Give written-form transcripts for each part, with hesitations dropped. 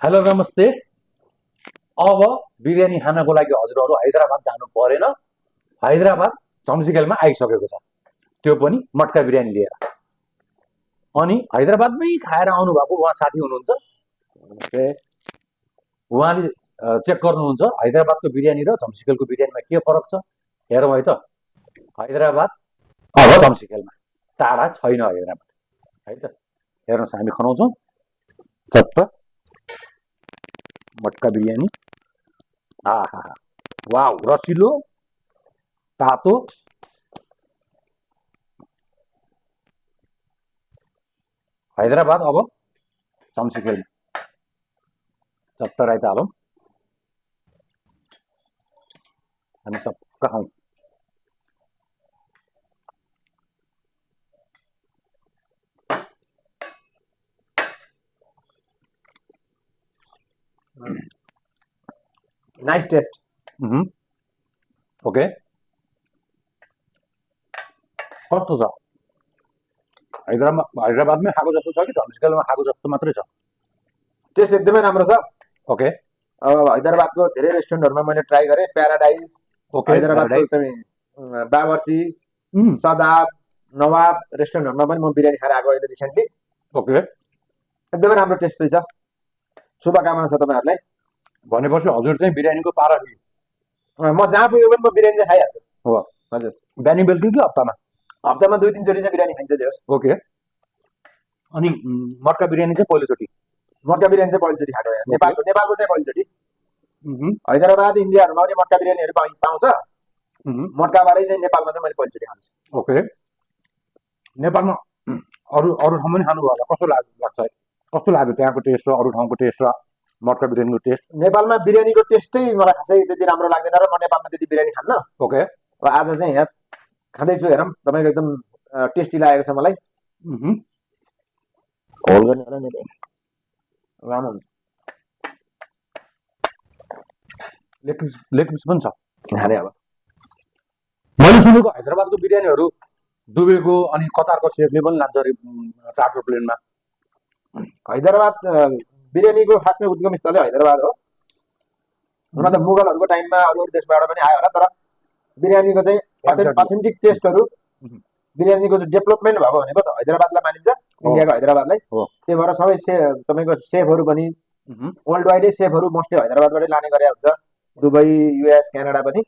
Hello नमस्ते। अब बिरयानी खानको लागि हजुरहरू हैदराबाद जानु परेन। हैदराबाद चम्सीखेलमा आइसकेको छ, त्यो पनि मटका बिरयानी लिएर। अनि हैदराबादमै खाएर आउनुभएको उहाँ साथी हुनुहुन्छ, ओके उहाँले चेक गर्नुहुन्छ हैदराबादको बिरयानी र चम्सीखेलको बिरयानीमा के फरक छ। हेरौँ है त। हैदराबाद अब चम्सीखेलमा, टाढा छैन हैदराबाद, है त। हेर्नुहोस्, हामी खनाउँछौँ चट्ट मटका बिरयानी। आहा, वाउ, रसिलो, तातो। हैदराबाद अब चम्सीखेलमा, चट्ट राइता हालौँ, हामी सबका खाउँ। Nice test. ओके, कस्तो छ? हैदराबादमै खाएको जस्तो छ कि चम्सीखेलमा खाएको जस्तो मात्रै छ? टेस्ट एकदमै राम्रो छ। ओके अब हैदराबादको धेरै रेस्टुरेन्टहरूमा मैले ट्राई गरेँ। प्याराडाइज, ओके, हैदराबादको प्याराडाइज। एकदमै बावर्ची, सदाब, नवाब रेस्टुरेन्टहरूमा पनि म बिरयानी खाएर आएको अहिले रिसेन्टली। ओके, एकदमै राम्रो टेस्ट रहेछ। शुभकामना छ तपाईँहरूलाई। भनेपछि हजुर चाहिँ बिरयानीको पारा दिनु। म जहाँ पुग्यो पनि म बिरयानी चाहिँ खाइहाल्छु। हो, हजुर, बिहानी बेलुकी कि हप्तामा? हप्तामा 2-3 चोटि चाहिँ बिरयानी खाइन्छ जे होस्। ओके। अनि मटका बिरयानी चाहिँ पहिलोचोटि? मटका बिरयानी चाहिँ पहिलोचोटि खाएको यहाँ। नेपालको चाहिँ पहिलोचोटि। उहुँ, हैदराबाद इन्डियाहरूमा पनि मटका बिरयानीहरू पाउँछ। उहुँ, मटकाबाटै चाहिँ नेपालमा चाहिँ मैले पहिलोचोटि खान्छु। ओके। नेपालमा अरू अरू ठाउँमा पनि खानुभयो होला, कस्तो लाग्छ है? कस्तो लाग्यो त्यहाँको टेस्ट र अरू ठाउँको टेस्ट र मटका बिरयानीको टेस्ट? नेपालमा बिरयानीको टेस्टै मलाई खासै त्यति राम्रो लाग्दैन र म नेपालमा त्यति बिरयानी खान्न। ओके। आज चाहिँ यहाँ खाँदैछु, हेरौँ। तपाईँको एकदम टेस्टी लागेको छ मलाई। उहुँ, होल्ड गर्ने होला नि, राम्रो हुन्छ। लेग पिस पनि छ। खाने अब मैले सुनेको हैदराबादको बिरयानीहरू दुबईको अनि कतारको सेफले पनि लान्छ अरे चार्टर प्लेनमा। हैदराबाद बिरयानीको खास चाहिँ उद्गम स्थलै हैदराबाद हो। हुन त मुगलहरूको टाइममा अरू अरू देशबाट पनि आयो होला, तर बिरयानीको चाहिँ अथेन्टिक टेस्टहरू, बिरयानीको चाहिँ डेभलपमेन्ट भएको भनेको त हैदराबादलाई मानिन्छ, इन्डियाको हैदराबादलाई। त्यही भएर सबै तपाईँको सेफहरू पनि वर्ल्ड वाइडै सेफहरू मोस्टली हैदराबादबाटै लाने गरेका हुन्छ। दुबई, युएस, क्यानाडा पनि।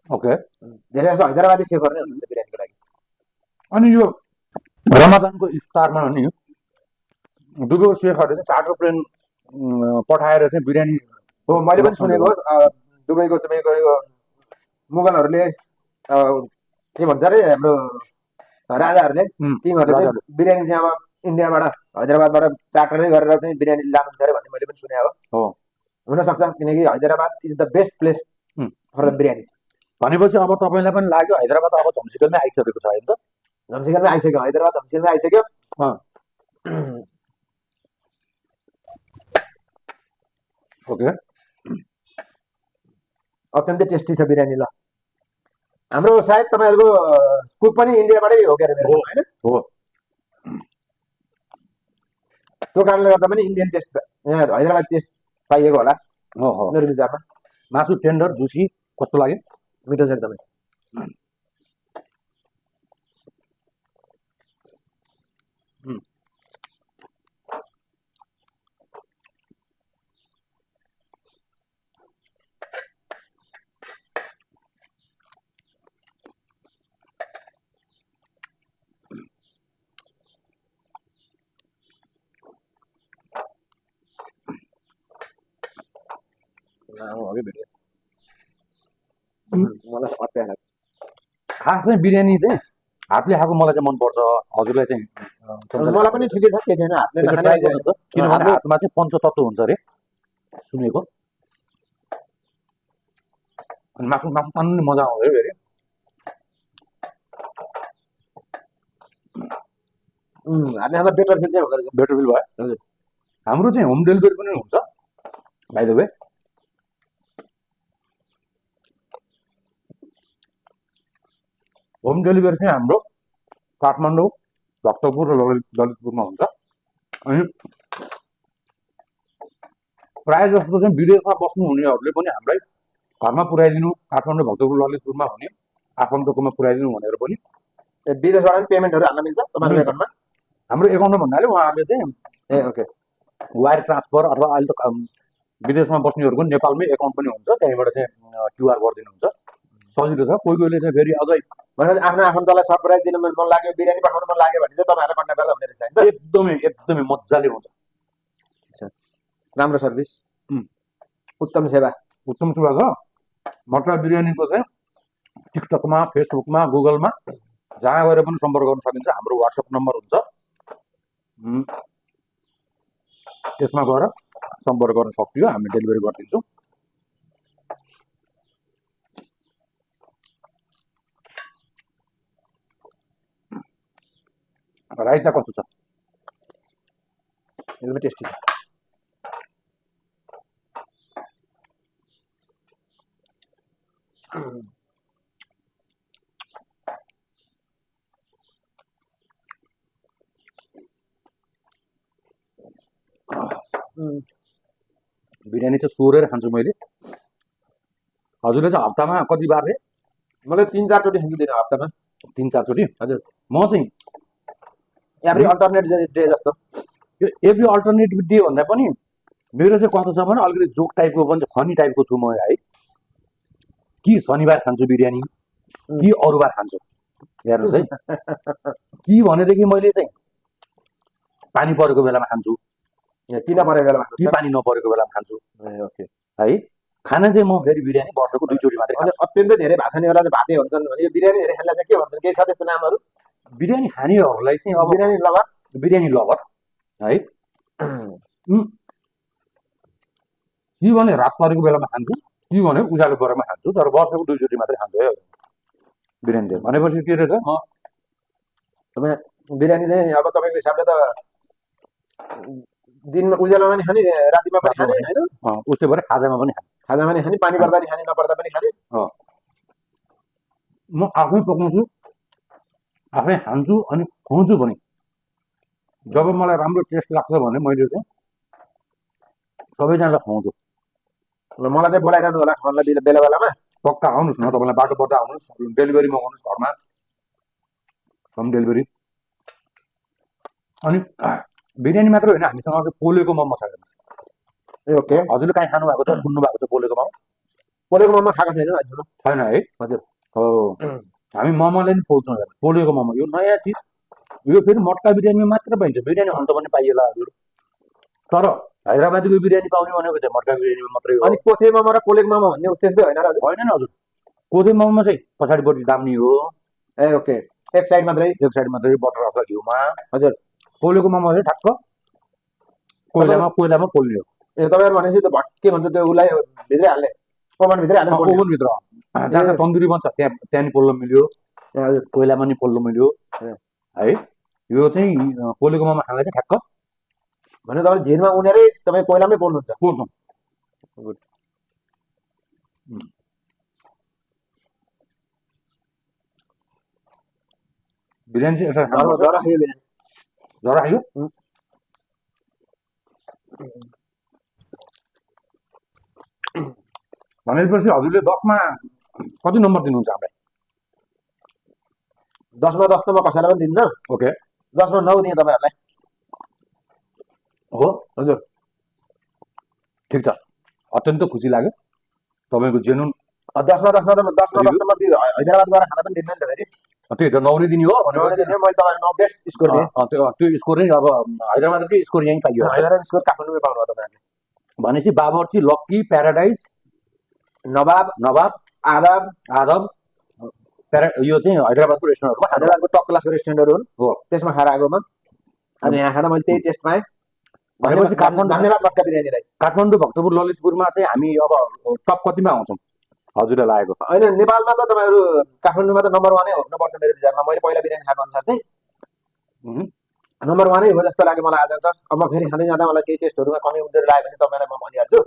ओके। धेरै जस्तो हैदराबादी सेफहरू नै हुनुहुन्छ बिरयानीको लागि। अनि यो रमजानको इफ्तारमा नि दुबईको सेफहरूले चाहिँ चार्टर प्लेन पठाएर चाहिँ बिरयानी हो, मैले पनि सुनेको हो। दुबईको तपाईँको यो मुगलहरूले के भन्छ अरे, हाम्रो राजाहरूले, किङहरूले चाहिँ बिरयानी चाहिँ अब इन्डियाबाट हैदराबादबाट चार्टरै गरेर चाहिँ बिरयानी लानुहुन्छ अरे भन्ने मैले पनि सुने हो। हुनसक्छ, किनकि Hyderabad is the best place for the biryani. भनेपछि अब तपाईँलाई पनि लाग्यो हैदराबाद अब चम्सीखेलमै आइसकेको छ होइन त? चम्सीखेलमै आइसक्यो, हैदराबाद चम्सीखेलमै आइसक्यो। ओके, अत्यन्तै टेस्टी छ बिरयानी। ल, हाम्रो सायद तपाईँहरूको कुक पनि इन्डियाबाटै हो के अरे, होइन? हो, त्यो कारणले गर्दा पनि इन्डियन टेस्ट, यहाँ हैदराबाद टेस्ट पाइएको होला मेरो विचारमा। मासु टेन्डर, जुसी, कस्तो लाग्यो? मिठो छ एकदमै। मलाई पत्ता लाग्छ। खास चाहिँ बिरयानी चाहिँ हातले खाएको मलाई चाहिँ मनपर्छ। हजुरलाई चाहिँ? मलाई पनि ठिकै छ, के छैन, हातले ट्राई गर्नुहोस् त, किनभने हातमा चाहिँ पञ्चतत्व हुन्छ अरे सुनेको। अनि मासु तान्नु नि मजा आउँछ है फेरि। हातले खाँदा बेटर फिल चाहिँ हुँदो रहेछ। बेटर फिल भयो। हजुर, हाम्रो चाहिँ होम डेलिभरी पनि हुन्छ by the way. Home delivery चाहिँ हाम्रो काठमाडौँ, भक्तपुर र ललितपुरमा हुन्छ। अनि प्रायः जस्तो चाहिँ विदेशमा बस्नु हुनेहरूले पनि हामीलाई घरमा पुऱ्याइदिनु, काठमाडौँ भक्तपुर ललितपुरमा हुने आफन्तकोमा पुऱ्याइदिनु भनेर पनि विदेशबाट पनि पेमेन्टहरू हाल्न मिल्छ तपाईँहरूको मिल्छ। एकाउन्टमा? हाम्रो एकाउन्टमा भन्नाले उहाँहरूले चाहिँ ए ओके। वायर ट्रान्सफर अथवा अहिले त विदेशमा बस्नेहरूको नेपालमै एकाउन्ट पनि हुन्छ, त्यहीँबाट चाहिँ क्युआर गरिदिनुहुन्छ, सजिलो छ। कोही कोहीले चाहिँ फेरि अझै भनेपछि आफ्नो आफन्तलाई सरप्राइज दिन मन लाग्यो, बिरयानी पठाउन मन लाग्यो भने चाहिँ तपाईँहरूलाई कन्ट्याक्ट गर्दा हुने रहेछ होइन त? एकदमै एकदमै मजाले हुन्छ। राम्रो सर्भिस, उम्, उत्तम सेवा। उत्तम सेवा छ। मटका बिरयानीको चाहिँ टिकटकमा, फेसबुकमा, गुगलमा जहाँ गएर पनि सम्पर्क गर्न सकिन्छ। हाम्रो वाट्सएप नम्बर हुन्छ, त्यसमा गएर सम्पर्क गर्न सक्यो, हामी डेलिभरी गरिदिन्छौँ। राइता कस्तो छ? एकदमै टेस्टी छ। बिरयानी चाहिँ सोरेर खान्छु मैले। हजुरले चाहिँ हप्तामा कति बार रे? मैले 3-4 चोटि खान्छु दिन हप्तामा। 3-4 चोटि? हजुर। म चाहिँ एभ्री अल्टरनेट डे जस्तो। एभ्री अल्टरनेटिभ डे भन्दा पनि मेरो चाहिँ कस्तो छ भने अलिकति जोक टाइपको पनि फनी टाइपको छु म है। कि शनिबार खान्छु बिरयानी, कि अरू बार खान्छु, हेर्नुहोस् है। कि भनेदेखि मैले चाहिँ पानी परेको बेलामा खान्छु, किन परेको बेलामा कि पानी नपरेको बेलामा खान्छु ओके। है। खाना चाहिँ म फेरि बिरयानी वर्षको 2 चोटि मात्रै अनि खान्छु। अत्यन्तै धेरै भात खानेहरूलाई चाहिँ भातै भन्छन् भने यो बिरयानी धेरै खानेलाई चाहिँ के भन्छन्? केही छ त्यस्तो नामहरू? बिरयानी खानेहरूलाई चाहिँ अब बिरयानी लभर, बिरयानी लभर है। कि भने रात परेको बेलामा खान्छु, कि भने उज्यालो परेमा खान्छु, तर वर्षको 2 चोटि मात्रै खान्छु है बिरयानी चाहिँ। भनेपछि के रहेछ, म तपाईँ बिरयानी चाहिँ अब तपाईँको हिसाबले त दिनमा उज्यालोमा पनि खाने, रातिमा पनि खाने होइन? उस्तै भएर खाजामा पनि खान्छु। खाजामा नि खाने, पानी पर्दा नि खाने, नपर्दा पनि खाने। म आफै पकाउँछु, आफै खान्छु अनि खुवाउँछु पनि। जब मलाई राम्रो टेस्ट लाग्छ भने मैले चाहिँ सबैजनालाई खुवाउँछु। मलाई चाहिँ बोलाइरहनु होला खानलाई बेला बेलामा। पक्का आउनुहोस् न, तपाईँलाई बाटो पर्दा आउनुहोस्, डेलिभरी मगाउनुहोस् घरमा, होम डेलिभरी। अनि बिरयानी मात्र होइन, हामीसँग पोलेको मोमो छ। ओके। हजुरले काहीँ खानु भएको छ, सुन्नु भएको छ पोलेको मोमो? पोलेको मोमो खाएको छैन हजुर? छैन है? हजुर। हो, हामी मोमोले नि पोल्छौँ। पोलेको मोमो यो नयाँ चिज, यो फेरि मटका बिरयानीमा मात्र पाइन्छ। बिरयानी खानु त पनि पाइएला हजुर, तर हैदराबादीको बिरयानी पाउने भनेको चाहिँ मटका बिरयानीमा मात्रै हो। अनि कोथे मोमो र पोलेको मोमो भन्ने उस्तै होइन र हजुर? होइन नि हजुर, कोथे मोमो चाहिँ पछाडिपट्टि दाम्नी हो। ए ओके, एक साइड मात्रै? एक साइड मात्रै बटर अथवा घिउमा। हजुर। पोलेको मोमो चाहिँ ठ्याक्क कोइलामा पोल्ने हो। ए तपाईँहरू भनेपछि त के भन्छ त्यो उसलाई भित्रै हाल्ने, ओभनभित्रै हाल्ने? ओभनभित्र जहाँ चाहिँ तन्दुरी बन्छ त्यहाँ नि पोल्न मिल्यो, हजुर, कोइलामा नि पोल्न मिल्यो है। यो चाहिँ पोलेको मोमो खाँदा चाहिँ ठ्याक्क भने तपाईँ झिरमा उनेरै तपाईँ कोइलामै पोल्नुहुन्छ? पोल्छौँ। गुड। बिरयानी चाहिँ यसरी खानु जरा खायो बिरयानी? जरा खायो। भनेपछि हजुरले 10मा कति नम्बर दिनुहुन्छ हामीलाई? 10मा 10 त म कसैलाई पनि दिन्न। ओके। 10मा 9 दिएँ तपाईँहरूलाई। हो हजुर, ठिक छ, अत्यन्त खुसी लाग्यो तपाईँको जेन्युन। 10मा 10 त म हैदराबाद गएर खाना पनि दिन्न नि त फेरि। त्यही त 9 दिने हो भनेपछि मैले तपाईँलाई 9 बेस्ट स्कोर दिएँ। त्यो स्कोर नै अब हैदराबादकै स्कोर यहीँ पाइयो। हैदराबाद स्कोर काठमाडौँमै पाउनु भयो तपाईँहरूले। भनेपछि बाबर्ची, लक्की, प्याराडाइज, नवाब, आदब यो चाहिँ हैदराबादको रेस्टुरेन्टहरूमा हैदराबादको टप क्लासको रेस्टुरेन्टहरू हुन्। हो, त्यसमा खाएर आएको म। आज यहाँ खाँदा मैले त्यही टेस्ट पाएँ। भनेपछि धन्यवाद मटका बिरयानीलाई। काठमाडौँ भक्तपुर ललितपुरमा चाहिँ हामी अब टप कतिमा आउँछौँ हजुरलाई लागेको? होइन, नेपालमा त तपाईँहरू काठमाडौँमा त नम्बर 1 हुनुपर्छ मेरो विचारमा। मैले पहिला बिरयानी खाएको अनुसार चाहिँ नम्बर 1 हो जस्तो लाग्यो मलाई आज त। अब म फेरि खाँदै जाँदा मलाई केही टेस्टहरूमा कमी उनीहरू लाग्यो भने तपाईँलाई म भनिहाल्छु।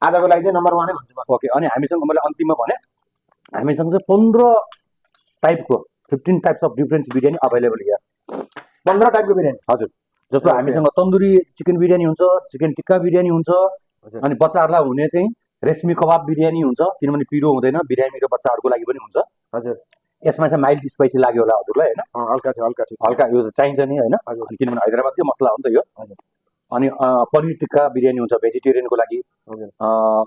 आजको लागि चाहिँ नम्बर 1 भन्छु म। ओके। अनि हामीसँग मैले अन्तिममा भने हामीसँग चाहिँ 15 टाइपको 15 types of difference biryani available here. 15 टाइपको बिरयानी? हजुर। जस्तो हामीसँग तन्दुरी चिकन बिरयानी हुन्छ, चिकन टिक्का बिरयानी हुन्छ, हजुर। अनि बच्चाहरूलाई हुने चाहिँ रेशमी कबाब बिरयानी हुन्छ, किनभने पिरो हुँदैन, बिरामी र बच्चाहरूको लागि पनि हुन्छ। हजुर यसमा चाहिँ माइल्ड स्पाइसी लाग्यो होला हजुरलाई होइन? हल्का थियो, हल्का ठिक छ। हल्का यो चाहिँ चाहिन्छ नि होइन? हजुर। अनि किनभने हैदराबादकै मसला हो नि त यो। हजुर। अनि पनिर टिक्का बिरयानी हुन्छ भेजिटेरियनको लागि। हजुर।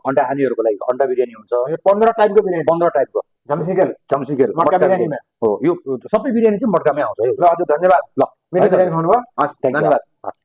अन्डा खानेहरूको लागि अन्डा बिरयानी हुन्छ। यो 15 टाइपको बिरयानी, 15 टाइपको झम्सिकेल मटका मटका बिरयानीमा हो। यो सबै बिरयानी चाहिँ मटकामै आउँछ है। ल हजुर धन्यवाद। ल मिठो बिरयानी खुवाउनु भयो, हस् थ्याङ्क यू। धन्यवाद। हस्।